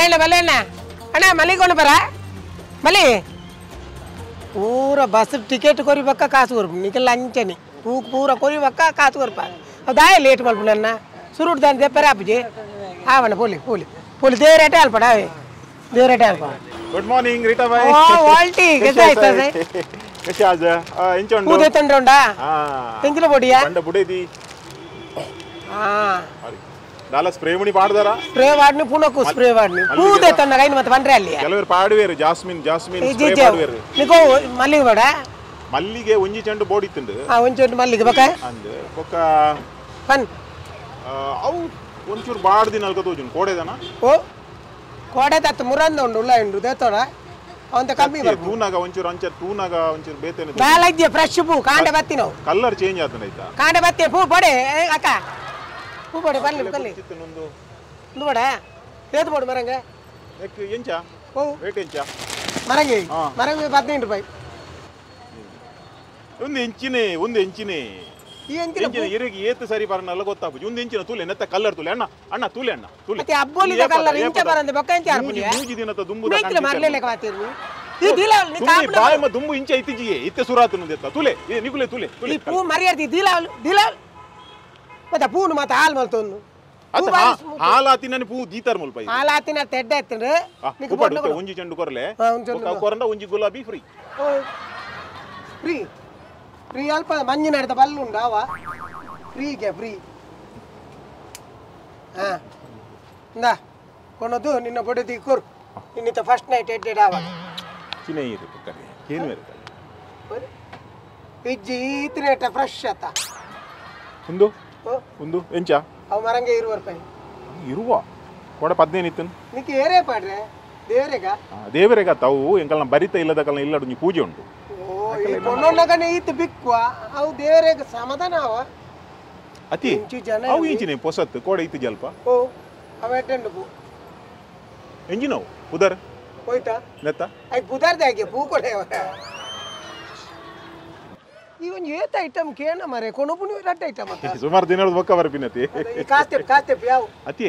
ಮಲ್ಲೆಣ್ಣ ಮಲ್ಲೆಣ್ಣ ಅಣ್ಣ ಮಲ್ಲಿಗೆ ಕೊಂಡು ಬರ ಮಲ್ಲಿ ಪೂರ ಬಸ್ ಟಿಕೆಟ್ ಕೊರಿಬಕ್ಕ ಕಾಸು ಕೊರ್ಪು ನಿಕ್ಕೆಲ್ಲ ಅಂಚನೆ ಪೂ ಪೂರ ಕೊರಿಬಕ್ಕ ಕಾಸು ಕೊರ್ಪ ದಾಯ ಲೇಟ್ ಮಲ್ಪು ನನ್ನ ಸುರುಟ್ ದಾನ ದೆಪ್ಪರೆ ಆಪುಜಿ ಆವಣ್ಣ ಪೋಲಿ ಪೋಲಿ ಪೋಲಿ ದೇವರೇಟೆ ಅಲ್ಪಡ ಅವೇ ದೇವರೇಟೆ ಅಲ್ಪ. ಗುಡ್ ಮಾರ್ನಿಂಗ್ ರೀಟಾ ಬಾಯ್. ಓ ವಾಲ್ಟಿ ಕೆಸ ಆಯ್ತದೆ ಕೆಸ ಆಜ ಎಂಚ ಉಂಡು ಪೂದೆ ತಂಡ್ರ ಉಂಡಾ ತೆಂಗಿನ ಪೊಡಿಯಾ ಬಂಡ ಬುಡೇದಿ ಹಾ ದಾಲ ಸ್ಪ್ರೇ ಮುಣಿ ಪಾಡ್ದಾರ ಸ್ಪ್ರೇ ವಾಡ್ನಿ ಪುನಕ್ಕು ಸ್ಪ್ರೇ ವಾಡ್ನಿ ಪೂದೆ ತನ್ನ ಕೈನ ಮತ್ತೆ ಬಂದ್ರೆ ಅಲ್ಲಿ ಕೆಲವರು ಪಾಡುವೇರು ಜಾಸ್ಮಿನ್ ಜಾಸ್ಮಿನ್ ಸ್ಪ್ರೇ ಪಾಡುವೇರು. ನಿಕೋ ಮಲ್ಲಿಗೆ ಬೇಡ ಮಲ್ಲಿಗೆ ಒಂಜಿ ಚೆಂಡು ಬೋಡಿತ್ತುಂಡು ಆ ಒಂಜಿ ಚೆಂಡು ಮಲ್ಲಿಗೆ ಬಕ ಅಂದ್ ಬೊಕ್ಕ ಪನ್ ಅವು ಒಂಚೂರು ಬಾಡ್ದಿನ ಅಲ್ಕ ತೋಜುನ್ ಕೋಡೆದನ ಓ ಕೋಡೆ ತತ್ತ ಮುರಂದ ಉಂಡು ಉಲ್ಲ ಉಂಡು ದೇತೋಡ ಅವಂತ ಕಮ್ಮಿ ಬರ್ಪು ತೂನಾಗ ಒಂಚೂರು ಅಂಚ ತೂನಾಗ ಒಂಚೂರು ಬೇತೇನೆ ದಾಲಜ್ಜೆ ಫ್ರೆಶ್ ಪೂ ಕಾಂಡ ಬತ್ತಿ ನಾವು ಕಲರ್ ಚೇಂಜ್ ಆತನ ಐತಾ ಕಾಂಡ ಬತ್ತಿ ಪೂ ಪಡೆ ಅಕ್ಕ ಪೂ ಪಡೆ ಬನ್ನಿ ಬನ್ನಿ ಒಂದು ಒಂದು ಪಡೆ ಏತು ಪೋಡು ಮರಂಗೆ ಎಂಚ ಓ ರೇಟ್ ಎಂಚ ಮರಂಗೆ ಮರಂಗೆ 15 ರೂಪಾಯಿ ಒಂದು ಇಂಚಿನೇ ಒಂದು ಇಂಚಿನೇ ಈ ಇಂಚಿನ ಇರಿಗೆ ಏತು ಸರಿ ಬರನಲ್ಲ ಗೊತ್ತಾಪುಜಿ ಒಂದು ಇಂಚಿನ ತೂಲೆ ನೆತ್ತ ಕಲರ್ ತೂಲೆ ಅಣ್ಣ ಅಣ್ಣ ತೂಲೆ ಅಣ್ಣ ತೂಲೆ ಮತ್ತೆ ಅಬ್ಬೋಲಿದ ಕಲರ್ ಇಂಚ ಬರಂದೆ ಬೊಕ್ಕ ಇಂಚ ಆರ್ಪುನಿ ಮೂಜಿ ದಿನದ ದುಂಬುದ ಮೇಕ್ಲ ಮರ್ಲೆಲೆ ಕಾತಿರು ಈ ದಿಲಾಲ್ ನಿ ಕಾಪುನ ಬಾಯ್ ಮ ದುಂಬು ಇಂಚ ಇತ್ತಿಜಿ ಇತ್ತೆ ಸುರಾತನು ದೆತ್ತ ತೂಲೆ ಈ ನಿಕುಲೆ ತೂಲೆ ತೂಲೆ ಈ ಪೂ ಮರಿಯರ್ತಿ ದಿಲಾಲ್ ದಿಲಾಲ್ ಮತ್ತೆ ಪೂನು ಮತ್ತೆ ಹಾಲ್ ಮಲ್ತೊಂದು ಅತ್ತ ಹಾಲಾತಿ ನನಿ ಪೂ ದೀತಾರ್ ಮುಲ್ಪೈ ಹಾಲಾತಿನ ತೆಡ್ಡೆ ಎತ್ತಂದ್ರೆ ನಿಕ ಬೋಡ್ನ ಒಂಜಿ ಚೆಂಡು ಕೊರಲೆ ಬೊಕ್ಕ ಕೊರಂಡ ಒಂಜಿ ಗುಲಾಬಿ ಫ್ರೀ ಫ್ರೀ ಫ್ರೀ ಅಲ್ಪ ಮಂಜಿನ ಬಲ್ಲು ಉಂಡು ಅವ ಫ್ರೀಗೆ ಫ್ರೀ ಹಾಂ ಇಂದಾ ಕೊನದು ನಿನ್ನ ಬೊಡೆದಿ ಕೊರು ನಿನ್ನಿತ ಫಸ್ಟ್ ನೈಟ್ ಎಡ್ಡೆಡ್ ಆವಾಗ ಚಿನೇ ಇರು ಕರೆ ಏನು ಬೇರೆ ಇಜ್ಜಿ ಈತಿನೇಟ ಫ್ರೆಶ್ ಆತ ಒಂದು ಒಂದು ಎಂಚ ಅವು ಮರಂಗೆ 20 ರೂಪಾಯಿ ಇರುವ ಕೊಡ 15 ಇತ್ತು ನಿಕ್ಕೆ ಏರೇ ಪಾಡ್ರೆ ದೇವರೆಗ ದೇವರೆಗ ತಾವು ಎಂಕಲ್ನ ಬರಿತ ಇಲ್ಲದ ಕಲ್ನ ಇಲ್ಲಡು ನೀ ಪೂಜೆ ಉಂಟು ಕೊನೊನ್ನಗನೆ ಈತ ಬಿಕ್ಕುವ ಅವು ದೇವರೆಗ ಸಮಾಧಾನ ಅವ ಅತಿ ಅವು ಇಂಚಿನೆ ಪೊಸತ್ತು ಕೋಡೆ ಇತ್ತು ಜಲ್ಪ ಓ ಅವ ಎಡ್ಡೆಂಡು ಪೂ ಎಂಜಿನವು ಉದರ್ ಹೋಯ್ತಾ ನೆತ್ತ I ಬುಧಾರ್ದ ಹಾಗೆ ಪೂ ಕೊಡೆ ಈ ಒಂದು ಏತ ಐಟಮ್ ಕೇನ ಮಾರೆ ಕೊನೊಪುನಿ ರಡ್ಡ ಐಟಮ್ ಸುಮಾರು ದಿನದ ಬೊಕ್ಕ ಬರ್ಪಿನತಿ ಕಾಸ್ತೆ ಕಾಸ್ತೆ ಯಾವು ಅತಿ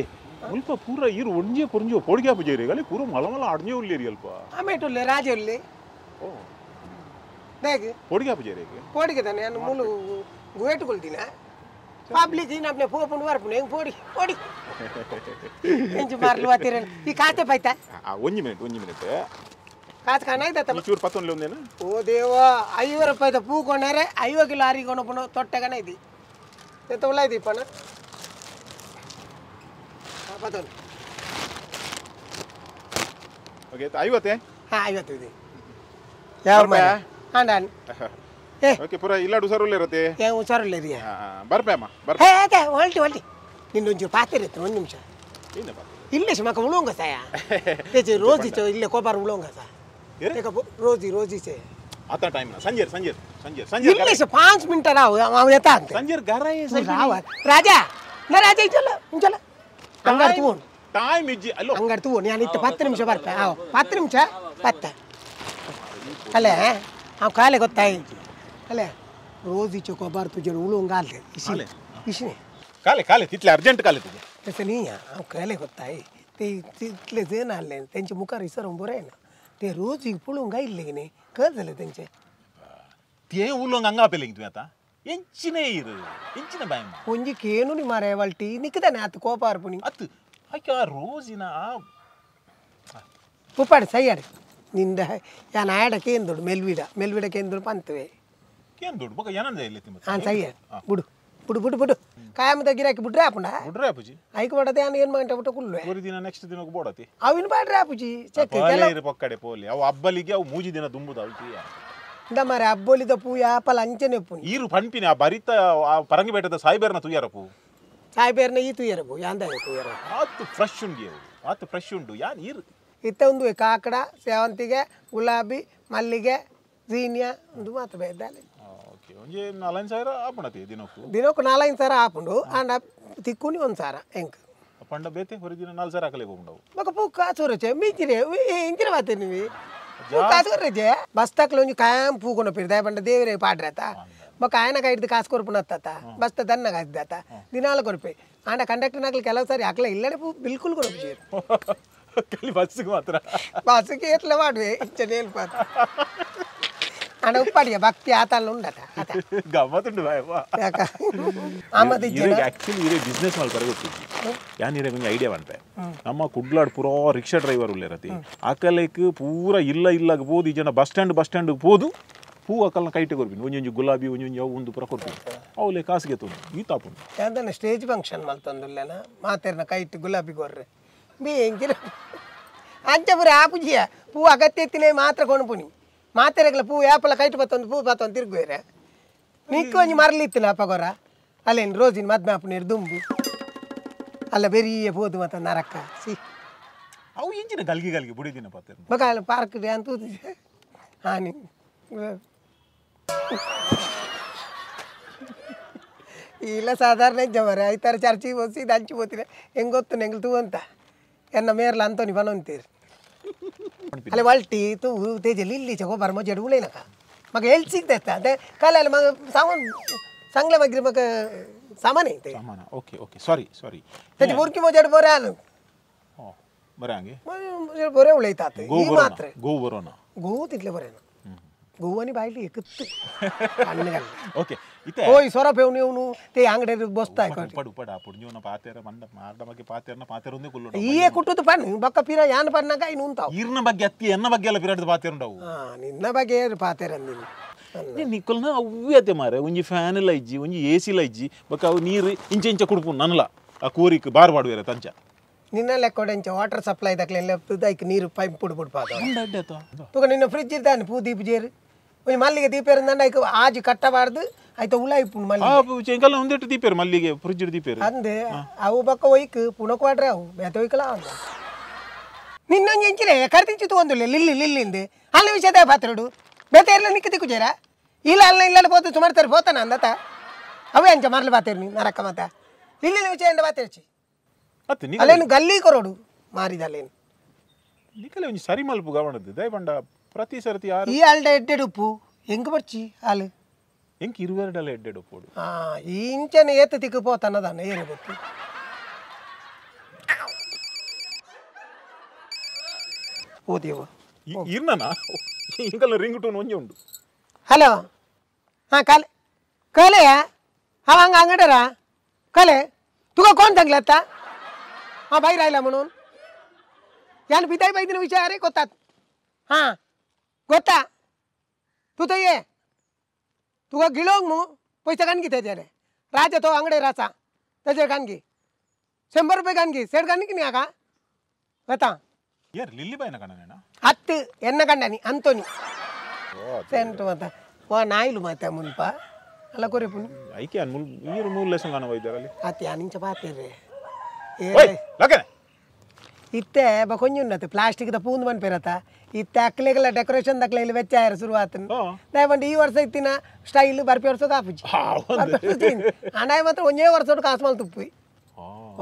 ಮುಲ್ಪ ಪೂರ ಇರು ಒಂಜೆ ಪೊಂಜೆ ಪೊಡಿಗೆ ಪೂಜೆ ಗಲಿ ಪೂರ ಮಲ ಮಲ ಅಡ್ಜೆ ಉಲ್ಲೇರಿ ಅಲ್ಪ ಆಮೇಟುಲ್ಲೆ ರಾಜ ಉಲ್ಲೆ ಓ ಬೇಗ ಪೊಡಿಗೆ ಪೂಜೆ ರೇಗೆ ಪೊಡಿಗೆ ತಾನೆ ನಾನು ಮೂಲು ಗುವೇಟು ಕೊಳ್ದಿನ ಪಬ್ಲಿಕ್ ಇನ್ ಅಪ್ನೆ ಪೋಪುಂಡು ಬರ್ಪುಂಡು ಹೆಂಗೆ ಪೋಡಿ ಪೋಡಿ ಎಂಚು ಮಾರ್ಲು ವಾತಿರನ್ ಈ ಕಾತೆ ಪೈತಾ ಒಂಜಿ ಮಿನಿಟ್ ಒಂಜಿ ಮಿನಿಟ್ ಕಾತು ಕಾಣಾಯ್ತ ಚೂರು ಪತ್ತೊಂದು ಒಂದೇನ ಓ ದೇವ 50 ರೂಪಾಯಿದ ಪೂ ಕೊಣಾರೆ 50 ಕಿಲೋ ಆರಿ ಕೊಣಪುಣ ತೊಟ್ಟೆಗನ ಇದಿ ಎಂತ ಉಲ್ಲ ಇದಿ ಪಣ ಪತ್ತೊಂದು ಓಕೆ 50 ಹಾಂ 50 ಇದೆ ಯಾವ ಹಾಂ ಡಾನ್ ಓಕೆ ಪೂರ ಇಲ್ಲ ಹುಷಾರುಲ್ಲ ಇರುತ್ತೆ ಏ ಹುಷಾರುಲ್ಲ ಇದೆಯಾ ಬರ್ಪೆ ಅಮ್ಮ ಬರ್ಪೆ ಹೇ ಹೊಲ್ಟಿ ಹೊಲ್ಟಿ ನಿನ್ನೊಂಚೂರು ಪಾತ್ರೆ ಇತ್ತು ಒಂದು ನಿಮಿಷ ಇಲ್ಲ ಮಕ್ಕ ಉಳುಂಗ ಸಾಯ ರೋಜಿ ಇಲ್ಲೇ ಕೋಪಾರ ಉಳುಂಗ ಸಾ रोजी रोजी से आता टाइम ना संजय संजय संजय संजय इल्ले से 5 मिनट राव आव येता अंते संजय घर आहे राव राजा ना राजा चलो चलो अंगार तू टाइम इज्जि अल्लो अंगार तू यानी इत्ते 10 ನಿಮಿಷ ಬರ್ಪೆ ಆव 10 ನಿಮಿಷ 10 ಅಲೆ ಆव ಕಾಲೆ ಗೊತ್ತಾಯಿ ಅಲೆ रोजी चोकोबार तुझे उलोंग आले इसी इसी काले काले तितले अर्जंट काले तुझे तसं नाही हांव काले ಗೊತ್ತಾಯಿ ते तितले जण आले त्यांच्या मुखार विसरून बरें ना ते रोज पळोवंक आयिल्ले की न्ही कळ जालें तेंचें ते उलोवंक हांगा आपयलें तुवें आतां ಎಂಚಿನೇ ಇರು ಎಂಚಿನ ಬಾಯಮ್ಮ ಒಂಜಿ ಕೇನುನಿ ಮಾರೆ ವಲ್ಟಿ ನಿಕ್ಕದಾನೆ ಆತು ಕೋಪ ಆರ್ಪುನಿ ಅತ್ತು ಅಯ್ಯ ರೋಜಿನ ಉಪ್ಪಾಡು ಸೈಯಾಡು ನಿಂದ ಯಾನ್ ಆಯಡ ಕೇಂದೋಡು ಮೆಲ್ವಿಡ ಮೆಲ್ವಿಡ ಕೇಂದೋಡು ಪಂತುವೆ ಕೇಂದೋಡು ಬೊಕ ಏನಂದ ಇಲ್ಲಿ ತಿಮ್ಮ ಹಾಂ ಸೈಯಾಡು ಬಿಡು ಬಿಡು ಬಿಡು ಬಿಡು ಕಾಯಮದ ಗಿರಾಕಿ ಬಿಡ್ರೆ ಆಪುಂಡ ಬಿಡ್ರೆ ಆಪುಜಿ ಐಕ್ ಬಡದೆ ಯಾನ್ ಏನು ಮಂಟ ಬಿಟ್ಟು ಕುಲ್ಲುವೆ ಒಂದು ದಿನ ನೆಕ್ಸ್ಟ್ ದಿನಕ್ಕೆ ಬೋಡತಿ ಅವಿನ ಬಾಡ್ರೆ ಆಪುಜಿ ಚೆಕ್ ಪೋಲೆ ಪೊಕ್ಕಡೆ ಪೋಲೆ ಅವು ಅಬ್ಬಲಿಗೆ ಅವು ಮೂಜಿ ದಿನ ದುಂಬುದ ಅವು ಇಂದ ಮಾರೆ ಅಬ್ಬೊಲಿದ ಪೂ ಯಾಪಲ ಅಂಚನೆ ಪೂ ಈರು ಪಂಪಿನ ಆ ಬರಿತ ಆ ಪರಂಗಿಪೇಟದ ಸಾಯಿಬೇರ್ನ ತುಯ್ಯಾರ ಪೂ ಸಾಯಿಬೇರ್ನ ಈ ತುಯ್ಯಾರ ಪೂ ಯಾಂದ ತುಯ್ಯಾರ ಆತು ಫ್ರೆಶ್ ಉಂಡು ಆತು ಫ್ರೆಶ್ ಉಂಡು ಯಾನ್ ಈರು ಇತ್ತ ಒಂದು ಕಾಕಡ ಸೇವಂತಿಗೆ ಗುಲಾಬಿ ಮಲ್ಲಿಗೆ ಝೀನಿಯಾ ಒಂದು ಮಾತ್ರ ಬೇದಾಲೆ ಓಕೆ ಒಂಜಿ 4-5 ಸಾವಿರ ಆಪುಂಡತಿ ದಿನಕ್ಕೂ ದಿನಕ್ಕೂ 4-5 ಸಾವಿರ ಆಪುಂಡು ಆಂಡ ತಿಕ್ಕುನಿ 1 ಸಾವಿರ ಎಂಕ್ ಪಂಡ ಬೇತೆ ಹೊರ ದಿನ 4 ಸಾವಿರ ಹಾಕಲೇ ಹೋಗುಂಡವು ಬೊಕ ಪೂ ಕಾಸು ರಚೆ ಮೀಚಿರೆ ಇಂಚಿನ ಮಾತೆ ನೀವು ಪೂ ಕಾಸು ರಚೆ ಬಸ್ತಕ್ಲ ಒಂಜಿ ಕಾಯಂ ಪೂ ಕೊನಪಿರ್ ದಾಯ ಪಂಡ ದೇವರೇ ಪಾಡ್ರತ ಬೊಕ ಆಯನ ಕೈಡ್ದು ಕಾಸು ಕೊರ್ಪುನತ್ತ ಬಸ್ತ ದನ್ನ ಕಾಸ್ದಾತ ದಿನಾಲ ಕೊರ್ಪೆ ಆಂಡ ಕಂಡಕ್ಟರ್ ನಾಕಲ್ ಕೆಲವು ಸಾರಿ ಹಾಕಲ ಇಲ್ಲಡೆ ಪೂ ಬಿಲ್ಕುಲ್ ಕೊರಪು ಕಲಿ ಬಸ್ಸಿಗೆ ಮಾತ್ರ ಬಸ್ಸಿಗೆ ಏತ್ಲ ಮಾಡುವೆ ಇಂಚನೆ ಹೇಳ್ಪಾತ ಅಣ್ಣ ಉಪ್ಪಾಡಿಯ ಭಕ್ತಿ ಆತಲ್ಲ ಉಂಡತ ಗಮ್ಮತ್ತುಂಡು ಬಾಯಪ್ಪ ಯಾಕ ಆಮದಿ ಇರೆ ಆಕ್ಚುಲಿ ಇರೆ ಬಿಸ್ನೆಸ್ ಮಲ್ಪರೆ ಗೊತ್ತಿಜ್ಜಿ ಯಾನ್ ಇರೆ ಒಂಜಿ ಐಡಿಯಾ ಪನ್ಪೆ ನಮ್ಮ ಕುಡ್ಲಾಡ್ ಪೂರಾ ರಿಕ್ಷಾ ಡ್ರೈವರ್ ಉಲ್ಲೇರತಿ ಅಕಲೆಕ್ ಪೂರ ಇಲ್ಲ ಇಲ್ಲಾಗ ಪೋದು ಈ ಜನ bus stand bus stand ಪೋದು ಪೂ ಅಕಲ್ನ ಕೈಟೆ ಕೊರ್ಪಿನಿ ಒಂಜೊಂಜಿ ಗುಲಾಬಿ ಒಂಜೊಂಜಿ ಅವು ಒಂದು ಪೂರ ಕೊರ್ಪಿನಿ ಅವಲೇ ಕಾಸಿಗೆ ತೊಂದು ಈ ತಾಪುಂಡು ಯಾವ್ದನ್ನ ಸ್ಟೇಜ್ ಫಂಕ್ಷನ್ ಮಲ್ತೊಂದುಲ್ಲೇನ ಮಾತೆರ್ನ ಕೈಟ್ ಗುಲಾಬಿ ಕೊರ್ರೆ ಬಿ ಎಂಚಿನ ಅಂಚ ಪೂರ ಆಪುಜಿಯ ಪೂ ಅಗತ್ಯ ಇತ್ತಿನೇ ಮಾತ್ರ ಕೊಣಪುನಿ ಮಾತೆರೆಗ್ಲ ಪೂ ಯಾಪಲ ಕೈಟ್ ಬತ್ತೊಂದು ಪೂ ಬತ್ತೊಂದು ತಿರುಗುವೇರೆ ನಿಕ್ಕು ಒಂಜಿ ಮರಲಿತ್ತಿನ ಅಪ್ಪಗೊರ ಅಲ್ಲೇನು ರೋಜಿನ ಮದ್ಮೆ ಆಪುನೇರು ದುಂಬು ಅಲ್ಲ ಬೆರಿಯ ಪೋದು ಮತ್ತ ನರಕ ಸಿ ಅವು ಇಂಚಿನ ಗಲ್ಗಿ ಗಲ್ಗಿ ಬುಡಿದಿನ ಪತ್ತೆ ಬಕ ಅಲ್ಲಿ ಪಾರ್ಕ್ ಅಂತ ಹಾನಿ ಇಲ್ಲ ಸಾಧಾರಣ ಇಜ್ಜ ಮರ ಐತಾರ ಚರ್ಚಿಗೆ ಹೋಗಿ ಇದು ಹಂಚಿ ಹೋಗ್ತೀನಿ ಹೆಂಗೆ ಗೊತ್ತು ಎಂಗ್ಲು ತೂ ಅಂತ ಎನ್ನ ಮೇರ್ಲ ಅಂತೋನಿ ಬನೊಂತೀರಿ ಅಲ್ಲಿ ವಲ್ಟಿ ತೂ ತೇಜಲ್ಲಿ ಇಲ್ಲಿ ಚಗೋ ಬರ್ಮ ಜಡು ಉಳೇನಕ ಮಗ ಎಲ್ಲಿ ಸಿಗ್ತೈತೆ ಅದೇ ಕಾಲಲ್ಲಿ ಮಗ ಸಾಮಾನು ಸಂಗ್ಲ ಮಗ್ರಿ ಮಗ ಸಾಮಾನು ಐತೆ ಸಾಮಾನ okay okay sorry ಸಾರಿ ತೇಜ್ ಮುರ್ಕಿ ಮೊಜಡು ಬೋರೆ ಅಲ್ಲ ಬರೇ ಹಂಗೆ ಬೋರೆ ಉಳೈತಾತ ಈ ಮಾತ್ರ ಗೋ ಬರೋಣ ಗೋ ತಿಟ್ಲೆ ಬರೇನ ಗೋವನಿ ಬಾಯ್ಲಿ ಎಕ್ಕತ್ತು ಕಣ್ಣುಗಲ್ಲ ಓಕೆ ಇತ್ತೆ ಓಯ್ ಸೊರ ಪೇವ್ನು ಇವನು ತೇ ಅಂಗಡಿ ಬಸ್ತಾ ಉಪ್ಪಡು ಉಪ್ಪಡು ಆ ಪುಡ್ಜುನ ಪಾತೇರ ಮಂದ ಮಾರ್ದ ಬಗ್ಗೆ ಪಾತೇರನ ಪಾತೇರೊಂದೇ ಕುಲ್ಲುಡ ಈಯೇ ಕುಟ್ಟುದು ಪಣ್ಣು ಬಕ್ಕ ಪೀರ ಯಾನ್ ಪಣ್ಣಾಗ ಇನ್ನು ಉಂತಾವು ಈರ್ನ ಬಗ್ಗೆ ಅತ್ತಿ ಎನ್ನ ಬಗ್ಗೆ ಎಲ್ಲ ಪಿರಾಟದ ಪಾತೇರುಂಡವು ನಿನ್ನ ಬಗ್ಗೆ ಪಾತೇರಂದಿನಿ ನಿಕ್ಕಲ್ನ ಅವ್ವೇ ಅತ್ತೆ ಮಾರೆ ಒಂಜಿ ಫ್ಯಾನ್ ಎಲ್ಲ ಇಜ್ಜಿ ಒಂಜಿ ಎ ಸಿ ಎಲ್ಲ ಇಜ್ಜಿ ಬಕ್ಕ ಅವು ನೀರು ಇಂಚೆ ಇಂಚೆ ಕುಡ್ಪು ನನ್ನಲ ಆ ಕೋರಿಕ್ ಬಾರ್ ಬಾಡುವೇರ ತಂಚ ನಿನ್ನ ಲೆಕ್ಕೊಡೆಂಚ ವಾಟರ್ ಸಪ್ಲೈ ದಕ್ಲೆ ಐಕ್ ನೀರು ಪೈಪ್ ಪುಡು ಪುಡ್ಪಾದ ತೂಕ ನಿನ್ನ ಫ್ರಿಜ್ ಇದ್ದಾನೆ ಪೂ ದೀಪ ಜೇರು ಒಂಜಿ ಮಲ್ಲಿಗೆ ದೀಪೇರು ಐಕ್ ಆಜಿ ಕಟ್ಟಬಾರ್ದು ಆಯ್ತು ಉಳ ಇಪ್ಪುಂಡು ಮಲ್ಲಿಗೆ ಚೆಂಕಲ್ನ ಒಂದೆಟ್ಟು ದೀಪೇರು ಮಲ್ಲಿಗೆ ಫ್ರಿಜ್ ದೀಪೇರು ಅಂದೆ ಅವು ಬಕ್ಕ ಒಯ್ಕ್ ಪುಣಕ್ ವಾಡ್ರೆ ಅವು ಬೇತೆ ಒಯ್ಕಲ ಅಂದ ನಿನ್ನೊಂಜಿ ಎಂಚಿಲೆ ಕರ್ತಿಂಚಿ ತಗೊಂದುಲ್ಲ ಲಿಲ್ಲಿ ಲಿಲ್ಲಿಂದು ಅಲ್ಲ ವಿಷಯದ ಪಾತ್ರೆಡು ಬೇತೆ ಎಲ್ಲ ನಿಕ್ಕ ದಿಕ್ಕು ಜೇರ ಇಲ್ಲ ಅಲ್ಲ ಇಲ್ಲ ಪೋತು ಸುಮಾರು ತರಿ ಪೋತಾನ ಅಂದತ ಅವೇ ಅಂಚ ಮರಲು ಪಾತೇರು ನೀ ನರಕ್ಕ ಮಾತ ಲಿಲ್ಲಿನ ವಿಷಯ ಎಂಡ ಪಾತೇರ್ಚಿ ಅಲ್ಲೇನು ಗಲ್ಲಿ ಕೊರೋಡು ಮಾರಿದ ಅಲ್ಲೇನು ನಿಕಲೆ ಒಂಜಿ ಸರಿ ಮಲ್ಪು ಗವಣದ್ದು ದಯಪಂಡ ಪ್ರತಿ ಸರ್ತಿ ಯಾರು ಈ ಆಲ್ಡ ಎಡ್ಡೆಡು ಉಪ್ಪು ಹೆಂಗೆ ಬರ್ಚಿ ಹಾಲು ಎಂಕ್ ಇರುವೆರಡಲ್ಲ ಎಡ್ಡೆಡು ಉಪ್ಪೋಡು ಈ ಇಂಚನೆ ಏತ ತಿಕ್ಕು ಪೋತನ್ನದಾನ ಏನು ಗೊತ್ತು ಓದೇವ ಇರ್ನನ ಇಂಕಲ್ಲ ರಿಂಗ್ ಟೋನ್ ಒಂಜಿ ಉಂಡು ಹಲೋ ಹಾಂ ಕಾಲೆ ಕಾಲೆಯಾ हांव हांगा आंगडरा कले तुका कोण सांगले आतां हांव भायर आयला म्हणून यान भिताय बायदिन विचार कोतात हां गोता तूं थंय ये तुका गिळोंक मू पयशे कान घे तेजेर राजा तो आंगडेर आसा तेजेर कान घे 100 रुपये कान घे सेड कान न्ही हाका वता यार लिल्ली बायना काणा ಅತ್ತು ಎನ್ನ ಕಂಡನಿ ಅಂತೋನಿ ಸೆಂಟು ಮತ್ತ ವಾ ನಾಯಿಲು ಮಾತ ಮುಲ್ಪ ಅಲ್ಲ ಕೊರೆಪುನಿ ಐಕೆ ಅನ್ ಮುಲ್ ನೀರು ಮೂರು ಲೆಸನ್ ಕಾಣ ವೈದ್ಯರಲ್ಲಿ ಅತ್ತೆ ಅನಿಂಚ ಪಾತೇರೆ ಓಯ್ ಲಕನೆ ಇತ್ತೆ ಬ ಕೊಂಜಿ ಉನ್ನತೆ ಪ್ಲಾಸ್ಟಿಕ್ the ಪೂಂದು ಮನ್ಪೇರತ ಇತ್ತೆ ಅಕ್ಲೆಗೆಲ್ಲ ಡೆಕೋರೇಷನ್ ದಕ್ಲೆ ಇಲ್ಲಿ ವೆಚ್ಚ ಆಯರ ಶುರುವಾತನ್ ದಯಪಂಡ ಈ ವರ್ಷ ಇತ್ತಿನ ಸ್ಟೈಲ್ ಬರ್ಪಿ ವರ್ಷ ಕಾಪುಜಿ ಅಣ್ಣಾಯ ಮಾತ್ರ ಒಂಜೇ ವರ್ಷ ಕಾಸು ಮಲ್ ತುಪ್ಪಿ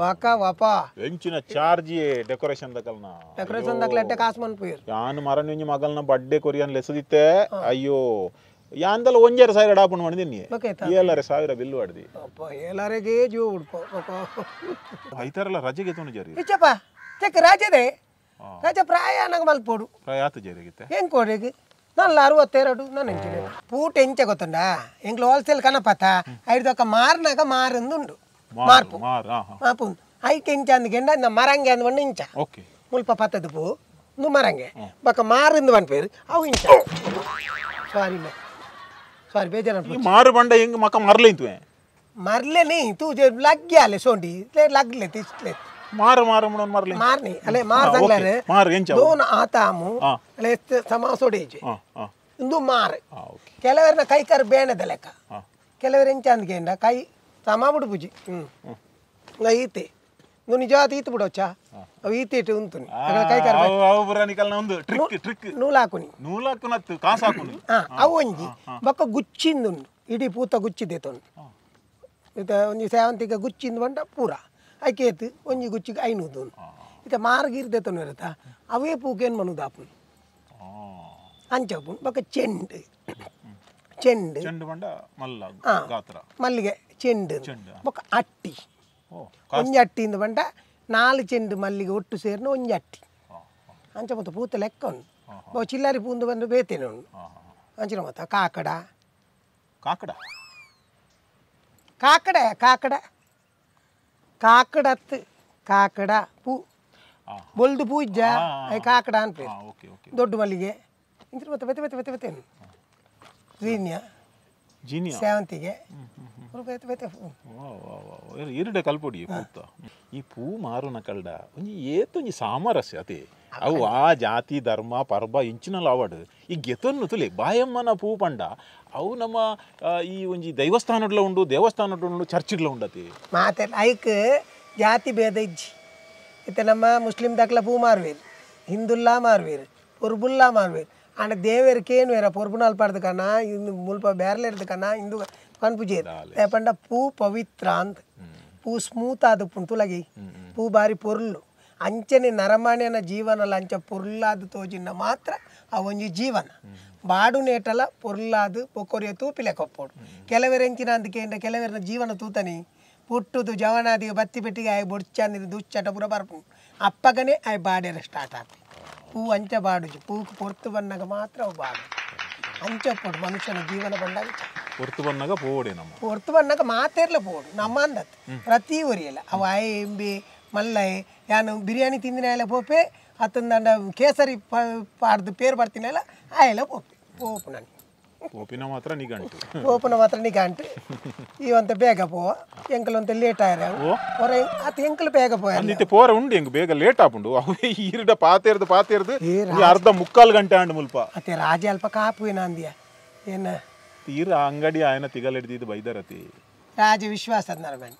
ವಾಕ ವಾಪ ಎಂಚಿನ ಚಾರ್ಜ್ ಡೆಕೋರೇಷನ್ ದಕಲ್ನ ಡೆಕೋರೇಷನ್ ದಕ್ಲೆ ಅಟ್ಟೆ ಕಾಸು ಮನ್ಪುಯರ್ ಯಾನ್ ಮರನಿ ಮಗಲ್ನ ಬರ್ಡೇ ಕೊರಿಯನ್ ಲೆಸದಿತ್ತೆ ಅಯ್ಯೋ ಯಾಂದಲ 1,500 ಡಾಪುನ್ ಮಾಡಿದ್ದೀನಿ 7,500 ಬಿಲ್ ಮಾಡಿದಿ ಅಪ್ಪ ಏಳಾರೆಗೆ ಜೀವ ಉಡ್ಪ ಐತಾರಲ್ಲ ರಜೆಗೆ ತೋನು ಜರಿ ಇಚ್ಚಪ್ಪ ಚೆಕ್ ರಾಜದೆ ರಾಜ ಪ್ರಾಯ ನಂಗೆ ಮಲ್ಪೋಡು ಪ್ರಾಯ ಆತು ಜರಿಗಿತ್ತೆ ಹೆಂಗೆ ಕೊಡಿಗೆ ನಲ್ಲ 62 ನಾನು ಎಂಚಿನ ಪೂಟ ಎಂಚ ಗೊತ್ತುಂಡ ಎಂಗ್ಲ ಹೋಲ್ಸೇಲ್ ಕನಪತ ಐದೊಕ್ಕ ಮಾರ್ನಾಗ ಮಾರಂದುಂಡು ಮಾರ್ಪು ಮಾಪು ಐಕೆ ಇಂಚ ಅಂದ್ಗೆಂಡ ಮರಂಗೆ ಅಂದ್ಕೊಂಡು ಇಂಚ ಓಕೆ ಮುಲ್ಪ ಪತ್ತದ ಪೂ ಇಂದು ಮರಂಗೆ ಬಕ್ಕ ಮಾರಿಂದು ಪನ್ಪೇರು ಅವು ಇಂಚ ಸಾರಿ ಮೇ ಸಾರಿ ಬೇಜಾರು ಮಾರು ಬಂಡ ಹೆಂಗೆ ಮಕ್ಕ ಮರಲೇ ಇಂತುವೆ ಮರಲೇ ನೀ ತೂ ಲಗ್ಗಿ ಅಲೆ ಸೋಂಡಿ ಲಗ್ಲೆ ತಿಸ್ಲೆ ಮಾರು ಮಾರು ಮುಣನ್ ಮರಲೇ ಮಾರ್ನಿ ಅಲೆ ಮಾರ್ ಸಂಗ್ಲಾರೆ ಮಾರು ಎಂಚ ದೋನ ಆತಾಮು ಅಲೆ ಸಮಾಸೋಡೇಜೆ ಇಂದು ಮಾರು ಕೆಲವರನ್ನ ಕೈ ಕರ್ ಬೇಣದ ಲೆಕ್ಕ ಕೆಲವರು ಎಂಚ ಅಂದ್ಗೆಂಡ ಕೈ ಸಮ ಬಿಡು ಪೂಜಿ ಹ್ಞೂ ಈತೆ నువ్వు ನಿಜವಾದ ಈತು ಬಿಡೋಚಾ ಅವು ಈತೆ ಇಟ್ಟು ಉಂಟು ಕೈ ಕರ್ ಟ್ರಿಕ್ ಟ್ರಿಕ್ ನೂಲಾಕುನಿ ನೂಲಾಕುನತ್ತು ಕಾಸು ಹಾಕುನಿ ಹಾಂ ಅವು ಒಂಜಿ ಬೊಕ್ಕ ಗುಚ್ಚಿಂದು ಉಂಡು ಇಡೀ ಪೂತ ಗುಚ್ಚಿದೆ ತೊಂಡು ಇತ್ತ ಒಂಜಿ ಸೇವಂತಿಗೆ ಗುಚ್ಚಿಂದು ಬಂಡ ಪೂರ ಐಕೇತು ಒಂಜಿ ಗುಚ್ಚಿಗೆ 500 ಉಂಡು ಇತ್ತ ಮಾರ್ಗಿರ್ದೆ ತೊಂಡು ಇರುತ್ತಾ ಅವೇ ಪೂಕೇನು ಮನುದು ಆಪುನು ಅಂಚ ಆಪುನು ಬೊಕ್ಕ ಚೆಂಡು ಚೆಂಡು ಚೆಂಡು ಬಂಡ ಮಲ್ಲ ಗಾತ್ರ ಮಲ್ಲಿಗೆ ಚೆಂಡು ಬೊಕ್ಕ ಅಟ್ಟಿ ಒಂಜಿ ಅಟ್ಟಿಂದ ಬಂಡ 4 ಚೆಂಡು ಮಲ್ಲಿಗೆ ಒಟ್ಟು ಸೇರಿನ ಒಂಜಿ ಅಟ್ಟಿ ಅಂಚ ಮತ್ತು ಪೂತ ಲೆಕ್ಕ ಉಂಡು ಬಹು ಚಿಲ್ಲಾರಿ ಪೂಂದು ಬಂದು ಬೇತೇನೆ ಉಂಡು ಅಂಚಿನ ಮತ್ತ ಕಾಕಡ ಕಾಕಡ ಕಾಕಡ ಕಾಕಡ ಕಾಕಡತ್ತು ಕಾಕಡ ಪೂ ಬೊಲ್ದು ಪೂ ಇಜ್ಜ ಕಾಕಡ ಅಂತ ದೊಡ್ಡ ಮಲ್ಲಿಗೆ ಇಂಚಿನ ಮತ್ತೆ ಬೆತ್ತೆ ಬೆತ್ತೆ ಬೆತ್ತೆ ಬೆತ್ತೆ ಜೀನಿಯಾ ಸೇವಂತಿಗೆ ಇರುಡೆ ಕಲ್ಪೊಡಿ ಪೂತ ಈ ಪೂ ಮಾರುನ ಕಲ್ಡ ಒಂಜಿ ಏತೊಂಜಿ ಸಾಮರಸ್ಯ ಅತೆ ಅವು ಆ ಜಾತಿ ಧರ್ಮ ಪರ್ಬ ಇಂಚಿನಲ್ಲ ಅವಾಡು ಈ ಗೆತೊನ್ನು ತುಲೆ ಬಾಯಮ್ಮನ ಪೂ ಪಂಡ ಅವು ನಮ್ಮ ಈ ಒಂಜಿ ದೈವಸ್ಥಾನಡ್ಲ ಉಂಡು ದೇವಸ್ಥಾನಡ್ಲ ಉಂಡು ಚರ್ಚಿಡ್ಲ ಉಂಡತಿ ಮಾತೆ ಐಕ್ ಜಾತಿ ಭೇದ ಇಜ್ಜಿ ಇತ್ತೆ ನಮ್ಮ ಮುಸ್ಲಿಂ ದಕ್ಲ ಪೂ ಮಾರುವೇರು ಹಿಂದುಲ್ಲಾ ಮಾರುವೇರು ಪೊರ್ಬುಲ್ಲಾ ಮಾರುವೇರು ಆಂಡ ದೇವೇರು ಕೇನುವೇರ ಪೊರ್ಬುನಾಲ್ ಪಾಡ್ದು ಕಣ ಇಂದು ಮುಲ್ಪ ಬೇರ್ಲೆರ್ದು ಕಣ ಹಿಂದೂ ಪನ್ಪುಜೇರು ಪಂಡ ಪೂ ಪವಿತ್ರ ಅಂತ ಪೂ ಸ್ಮೂತ್ ಆದ ತುಲಗಿ ಪೂ ಬಾರಿ ಪೊರ್ಲು ಅಂಚನೆ ನರಮಾನ್ಯನ ಜೀವನಲ ಅಂಚ ಪೊರ್ಲಾದ ತೋಜಿನ ಮಾತ್ರ ಆ ಒಂಜಿ ಜೀವನ ಬಾಡು ನೇಟಲ ಪೊರ್ಲಾದು ಪೊಕೊರಿಯ ತೂಪಿಲೆ ಕೊಪ್ಪೋಡು ಕೆಲವೆರೆಂಚಿನ ಅಂತ ಕೇಂದ್ರ ಕೆಲವರನ ಜೀವನ ತೂತನಿ ಪುಟ್ಟುದು ಜವನಾದಿಗೆ ಬತ್ತಿ ಪೆಟ್ಟಿಗೆ ಆಯ್ ಬೊಡ್ಚಂದಿನ ದುಶ್ಚಟ ಪೂರ ಬರ್ಪುಂಡು ಅಪ್ಪಗನೇ ಆಯ್ ಬಾಡೆರ ಸ್ಟಾರ್ಟ್ ಆಪಿ ಪೂ ಅಂಚ ಬಾಡುಜಿ ಪೂಕು ಪೊರ್ತು ಬನ್ನಾಗ ಮಾತ್ರ ಅವು ಬಾಡು ಅಂಚ ಪೊಡು ಮನುಷ್ಯನ ಜೀವನ ಬಂದಾಗ ಪೊರ್ತು ಬನ್ನಾಗ ಪೋಡೆ ನಮ್ಮ ಪೊರ್ತು ಬನ್ನಾಗ ಮಾತೇರ್ಲ ಪೋಡು ನಮ್ಮ ಅಂದತ್ತು ಪ್ರತಿ ಒರಿಯಲ್ಲ ಅವು ಆಯ್ ಎಂಬಿ ಮಲ್ಲೈ ಯಾನು ಬಿರಿಯಾನಿ ತಿಂದಿನ ಪೋಪೆ ಅತ್ತಂದಂಡ ಕೇಸರಿ ಪಾಡ್ದು ಪೇರು ಬರ್ತೀನಲ್ಲ ಆಯೆಲ್ಲ ಪೋಪೆ ಪೋಪು ನಾನು ಪೋಪಿನ ಮಾತ್ರ ನಿಗಂಟು ಪೋಪುನ ಮಾತ್ರ ನಿಗಂಟು ಇವಂತ ಬೇಗ ಪೋ ಎಂಕಲ್ ಅಂತ ಲೇಟ್ ಆಯ್ರ ಹೊರ ಆತ ಎಂಕಲ್ ಬೇಗ ಪೋ ಅಂದಿತ್ತೆ ಪೋರ ಉಂಡು ಎಂಕ್ ಬೇಗ ಲೇಟ್ ಆಪುಂಡು ಅವೇ ಈರುಡ ಪಾತೇರ್ದು ಪಾತೇರ್ದು ಅರ್ಧ ಮುಕ್ಕಾಲು ಗಂಟೆ ಆಂಡು ಮುಲ್ಪ ಅತ್ತೆ ರಾಜ ಅಲ್ಪ ಕಾಪು ಏನ ಅಂದ್ಯ ಏನ ತೀರ ಅಂಗಡಿ ಆಯನ ತಿಗಲ್ ಹಿಡ್ದಿದ್ದು ಬೈದರತಿ ರಾಜ ವಿಶ್ವಾಸ ನರಮನ್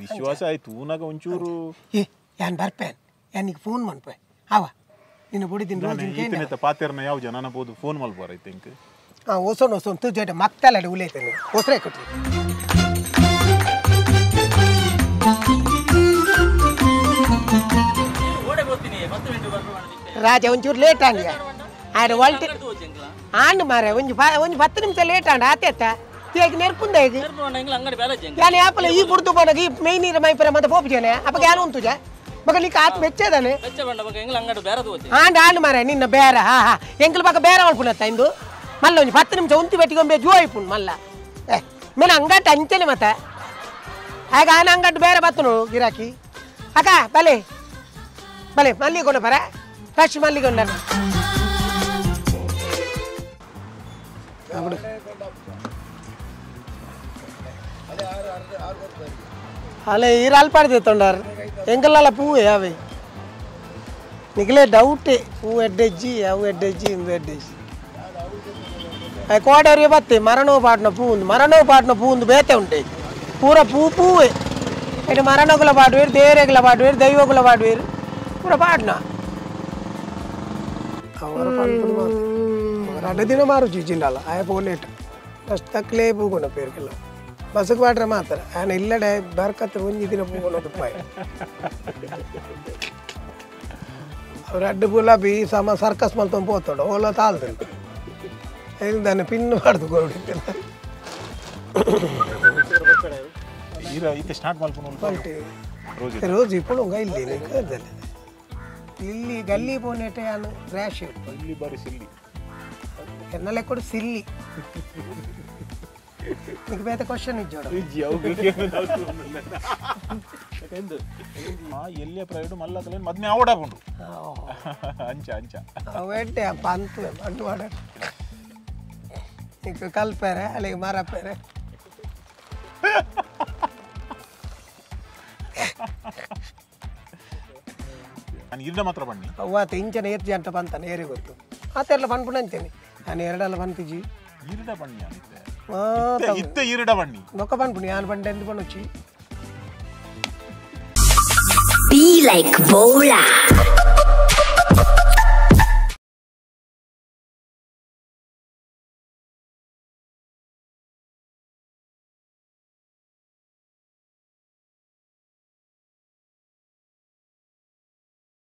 ವಿಶ್ವಾಸ ಆಯ್ತು ಊನಾಗ ಒಂಚೂರು ಏ ಯಾನ್ ಬರ್ಪೇನ್ ಯಾನಿಗೆ ಫೋನ್ ಮನ್ಪೆ ಆವ ನಿನ್ನ ಬುಡಿದಿನ ರೋಜ್ ಈತನೆತ್ತ ಪಾತೇರ್ನ ಯಾವ ಜನನ ಬೋದು ಫೋನ್ ಮಲ್ಪೋರ I think ಹಾಂ ಒಸೋನ್ ಒಸೋನ್ ತು ಜೊತೆ ಮಕ್ತಲಡೆ ಉಲೇತೇನೆ ಒಸರೆ ಕೊಟ್ರಿ ರಾಜ ಒಂಚೂರು ಲೇಟ್ ಆಂಡಿಯ ಆಯ್ತು ಒಲ್ಟಿ ಆಂಡು ಮಾರೆ ಒಂಜಿ ಒಂಜಿ 10 ನಿಮಿಷ ಲೇಟ್ ಆಂಡ ಆತೇತ ಈಗ ನೆರ್ಪುಂದ ಈಗ ಯಾನೆ ಆಪಲ ಈ ಬುಡ್ದು ಪೋನಾಗ ಈ ಮೈ ನೀರು ಮೈಪರ ಮತ್ತೆ ಪೋಪುಜೇನೆ ಅಪ್ಪ ಯಾನು ಉಂಟುಜ ಮಗ ನೀ ಆತ್ ಬೆಚ್ಚದಾನೆ ಆಂಡ ಆಂಡು ಮಾರೆ ನಿನ್ನ ಬೇರೆ ಹಾ ಹಾ ಎಂಕಲ್ ಪಕ್ಕ ಬೇರೆ ಮಲ್ಪುನತ್ತ ಇಂದು ಮಲ್ಲ ಒಂಜಿ 10 ನಿಮಿಷ ಉಂತಿ ಬೆಟ್ಟಿಗೊಂಬೆ ಜೋ ಆಯ್ಪುಂಡು ಮಲ್ಲ ಏ ಮೇನೆ ಅಂಗಟ್ ಅಂಚನೆ ಮತ್ತೆ ಆಗ ಆನ ಅಂಗಟ್ಟು ಬೇರೆ ಬತ್ತನು ಗಿರಾಕಿ ಅಕ್ಕ ಬಲೆ ಬಲೆ ಮಲ್ಲಿಗೊಂಡ ಬರ ಫ್ರೆಶ್ ಮಲ್ಲಿಗೊಂಡ ಅಲ್ಲ ಈರ ಅಲ್ಪಾಡ್ದೆ ತೊಂಡಾರ ಎಂಕಲ್ಲ ಪೂವೆ ಅವೆ ನಿಗಲೇ ಡೌಟೆ ಹೂ ಎಡ್ಡೆಜ್ಜಿ ಅವು ಎಡ್ಡೆಜ್ಜಿ ಇಂದು ಎಡ್ಡೆಜ್ಜಿ ಕೋಡವರಿಗೆ ಬತ್ತೆ ಮರಣೋ ಪಾಡ್ನ ಪೂ ಮರಣೋ ಪಾಡ್ನ ಪೂ ಒಂದು ಬೇತೆ ಉಂಟೆ ಪೂರ ಪೂ ಪೂವೆ ಇಟ್ಟು ಮರಣಗುಲ ಪಾಡುವೇರು ದೇವರೆಗುಲ ಪಾಡುವೇರು ದೈವಗುಲ ಪಾಡುವೇರು ಪೂರ ಪಾಡ್ನ ಅವರ ಅವರ ದಿನ ಮಾರು ಚೀಚಿಂಡಲ್ಲ ಆಯ ಪೋಲೇಟ್ ಫಸ್ಟ್ ತಕ್ಕಲೇ ಪೂಗುಣ ಪೇರ್ಕೆಲ್ಲ ಬಸ್ಗೆ ಪಾಡ್ರೆ ಮಾತ್ರ ಆನ ಇಲ್ಲಡೆ ಬರ್ಕತ್ತೆ ಒಂಜಿ ದಿನ ಪೂಗುಣ ಪಾಯ ಅವ್ರ ಅಡ್ಡು ಗುಲಾಬಿ ಸಮ ಸರ್ಕಸ್ ಮಲ್ತೊಂದು ಪೋತೋಡು ಓಲ ತಾಲ್ದು ದಾನೆ ಪಿನ್ ಮಾಡ್ದು ಗೋಡಿದ್ದೆಲ್ಲ ರೋಜ್ ఇప్పుడు ಇಲ್ಲಿ ಇಲ್ಲಿ ಗಲ್ಲಿ ಪೋನೇಟೆ ಯಾನು ರ್ಯಾಶ್ ಇಲ್ಲಿ ಬಾರಿ ಸಿಲ್ಲಿ ಎನ್ನಲೆ ಕೂಡ ಸಿಲ್ಲಿ నీకు ಬೇತೆ ಕ್ವಶನ್ ಇಜ್ಜೋಡು ಎಲ್ಲಿಯ ಪ್ರೈಡ್ ಮಲ್ಲಕಲೇನು ಮದ್ಮೆ ಆವಡಾಪುಂಡು ಅಂಚ ಅಂಚ ಅವೆಡ್ಡೆ ಪಂತು ಅಂಟು ವಾಡ నీకు ಕಲ್ಪೇರೆ ಅಲ್ಲಿಗೆ ಮರಪೇರೆ ನಾನು ಇರ್ಡ ಮಾತ್ರ ಬನ್ನಿ ಅವ್ವಾತ ಇಂಚನ ಏತ್ ಜಂಟ ಬಂತಾನೆ ಏರಿ ಗೊತ್ತು ಆತೆಲ್ಲ ಪನ್ಪುಣ ಅಂತೇನೆ ನಾನು ಎರಡಲ್ಲ ಪನ್ಪಿಜಿ ಈರ್ಡ ಬನ್ನಿ ಅನಿತೆ ಇತ್ತೆ ಈರ್ಡ ಬನ್ನಿ ನೊಕ್ಕ ಪನ್ಪುಣಿ ನಾನು ಬಂಡೆ ಎಂದು ಪಣುಚಿ. Be like Bola.